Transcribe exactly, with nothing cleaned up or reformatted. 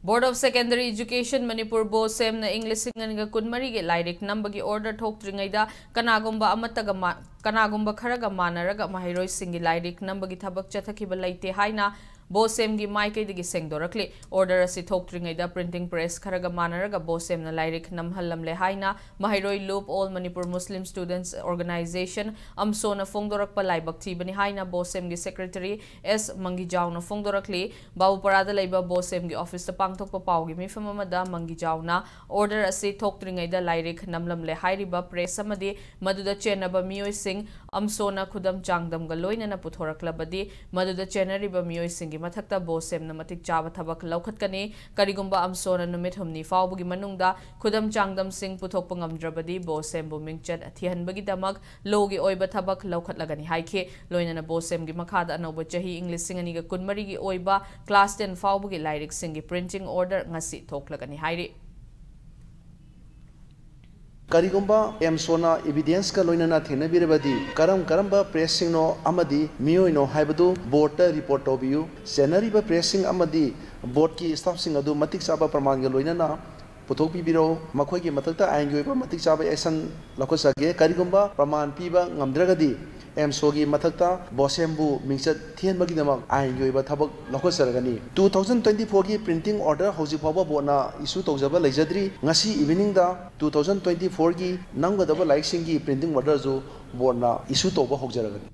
Board of Secondary Education Manipur, BOSEM, ꯅ ꯏꯪ ꯂꯤꯁꯤꯡ ꯑꯅꯤꯒ ꯀꯨꯟꯃꯔꯤꯒꯤ ꯂꯥꯏꯔꯤꯛ ꯅꯝꯕꯒꯤ order ꯊꯣꯛꯇ꯭ꯔꯤꯉꯩꯗ ꯀꯅꯥꯒꯨꯝꯕ ꯑꯃꯠꯇꯒ ꯃꯥ-, ꯀꯅꯥꯒꯨꯝꯕ ꯈꯔꯒ ꯃꯥꯟꯅꯔꯒ ꯃꯍꯩꯔꯣꯏꯁꯤꯡꯒꯤ ꯂꯥꯏꯔꯤꯛ ꯅꯝꯕꯒꯤ ꯊꯕꯛ ꯆꯠꯊꯈꯤꯕ ꯂꯩꯇꯦ ꯍꯥꯏꯅ BOSEM ꯒꯤ ꯃꯥꯏꯀꯩꯗꯒꯤ ꯁꯦꯡꯗꯣꯔꯛꯂꯤ꯫ Order ꯑꯁꯤ ꯊꯣꯛꯇ꯭ꯔꯤꯉꯩꯗ printing press ꯈꯔꯒ ꯃꯥꯟꯅꯔꯒ BOSEM ꯅ ꯂꯥꯏꯔꯤꯛ ꯅꯝꯍꯜꯂꯝꯂꯦ ꯍꯥꯏꯅ ꯃꯍꯩꯔꯣꯏ ꯂꯨꯞ, All Manipur Muslim Students Organization, ꯑꯝꯁꯣꯅ ꯐꯣꯡꯗꯣꯔꯛꯄ ꯂꯥꯏꯕꯛ ꯊꯤꯕꯅꯤ ꯍꯥꯏꯅ BOSEM ꯒꯤ secretary ꯑꯦꯁ ꯃꯪꯒꯤꯖꯥꯎꯅ ꯐꯣꯡꯗꯣꯔꯛꯂꯤ꯫ ꯕꯥꯕꯨꯄꯥꯔꯥꯗ ꯂꯩꯕ BOSEM ꯒꯤ office ꯇ ꯄꯥꯡꯊꯣꯛꯄ ꯄꯥꯎꯒꯤ ꯃꯤꯐꯝ ꯑꯃꯗ ꯃꯪꯒꯤꯖꯥꯎꯅ order ꯑꯁꯤ ꯊꯣꯛꯇ꯭ꯔꯤꯉꯩꯗ ꯂꯥꯏꯔꯤꯛ ꯅꯝꯂꯝꯂꯦ ꯍꯥꯏꯔꯤꯕ press ꯑꯃꯗꯤ ꯃꯗꯨꯗ ꯆꯦꯟꯅꯕ ꯃꯤꯑꯣꯏꯁꯤꯡ ꯑꯝꯁꯣꯅ ꯈꯨꯗꯝ ꯆꯥꯡꯗꯝꯒ ꯂꯣꯏꯅꯅ ꯄꯨꯊꯣꯔꯛꯂꯕꯗꯤ, ꯃꯗꯨꯗ ꯆꯦꯟꯅꯔꯤꯕ ꯃꯤꯑꯣꯏꯁꯤꯡꯒꯤ ꯃꯊꯛꯇ BOSEM ꯅ ꯃꯇꯤꯛ ꯆꯥꯕ ꯊꯕꯛ ꯂꯧꯈꯠꯀꯅꯤ꯫ ꯀꯔꯤꯒꯨꯝꯕ ꯑꯝꯁꯣꯅ ꯅꯨꯃꯤꯠ ꯍꯨꯝꯅꯤ ꯐꯥꯎꯕꯒꯤ ꯃꯅꯨꯡꯗ ꯈꯨꯗꯝ ꯆꯥꯡꯗꯝꯁꯤꯡ ꯄꯨꯊꯣꯛꯄ ꯉꯝꯗ꯭ꯔꯕꯗꯤ, BOSEM ꯕꯨ ꯃꯤꯡꯆꯠ ꯊꯤꯍꯟꯕꯒꯤꯗꯃꯛ law ꯒꯤ ꯑꯣꯏꯕ ꯊꯕꯛ ꯂꯧꯈꯠꯂꯒꯅꯤ ꯍꯥꯏꯈꯤ꯫ ꯂꯣꯏꯅꯅ BOSEM ꯒꯤ ꯃꯈꯥꯗ ꯑꯅꯧꯕ ꯆꯍꯤ ꯏꯪ ꯂꯤꯁꯤꯡ ꯑꯅꯤꯒ ꯀꯨꯟꯃꯔꯤꯒꯤ ꯑꯣꯏꯕ class ten ꯐꯥꯎꯕꯒꯤ ꯂꯥꯏꯔꯤꯛꯁꯤꯡꯒꯤ printing order ꯉꯁꯤ ꯊꯣꯛꯂꯒꯅꯤ ꯍꯥꯏꯔꯤ꯫ ꯀꯔꯤꯒꯨꯝꯕ ꯑꯦꯝꯁꯣꯅ evidence ꯀ ꯂꯣꯏꯅꯅ ꯊꯦꯡꯅꯕꯤꯔꯕꯗꯤ, ꯀꯔꯝ ꯀꯔꯝꯕ press ꯁꯤꯡꯅꯣ ꯑꯃꯗꯤ ꯃꯤꯑꯣꯏꯅꯣ ꯍꯥꯏꯕꯗꯨ board ꯇ report ꯇꯧꯕꯤꯌꯨ꯫ ꯆꯦꯟꯅꯔꯤꯕ press ꯁꯤꯡ ꯑꯃꯗꯤ board ꯀꯤ staff ꯁꯤꯡ ꯑꯗꯨ ꯃꯇꯤꯛ ꯆꯥꯕ ꯄ꯭ꯔꯃꯥꯟꯒ ꯂꯣꯏꯅꯅ ꯄꯨꯊꯣꯛꯄꯤꯕꯤꯔꯛꯎ꯫ ꯃꯈꯣꯏꯒꯤ ꯃꯊꯛꯇ ꯑꯥꯏꯟꯒꯤ ꯑꯣꯏꯕ ꯃꯇꯤꯛ ꯆꯥꯕ action ꯂꯧꯈꯠꯆꯒꯦ꯫ ꯀꯔꯤꯒꯨꯝꯕ ꯄ꯭ꯔꯃꯥꯟ ꯄꯤꯕ ꯉꯝꯗ꯭ꯔꯒꯗꯤ, ꯑꯦꯝꯁꯣꯒꯤ ꯃꯊꯛꯇ BOSEM ꯕꯨ ꯃꯤꯡꯆꯠ ꯊꯤꯍꯟꯕꯒꯤꯗꯃꯛ ꯑꯥꯏꯟꯒꯤ ꯑꯣꯏꯕ ꯊꯕꯛ ꯂꯧꯈꯠꯆꯔꯒꯅꯤ꯫ Two thousand twenty four ꯒꯤ printing order ꯍꯧꯖꯤꯛ ꯐꯥꯎꯕ board ꯅ issue ꯇꯧꯖꯕ ꯂꯩꯖꯗ꯭ꯔꯤ꯫ ꯉꯁꯤ evening ꯗ two thousand twenty four ꯒꯤ ꯅꯝꯒꯗꯕ ꯂꯥꯏꯔꯤꯛꯁꯤꯡꯒꯤ printing order ꯁꯨ board ꯅ issue ꯇꯧꯕ ꯍꯧꯖꯔꯒꯅꯤ꯫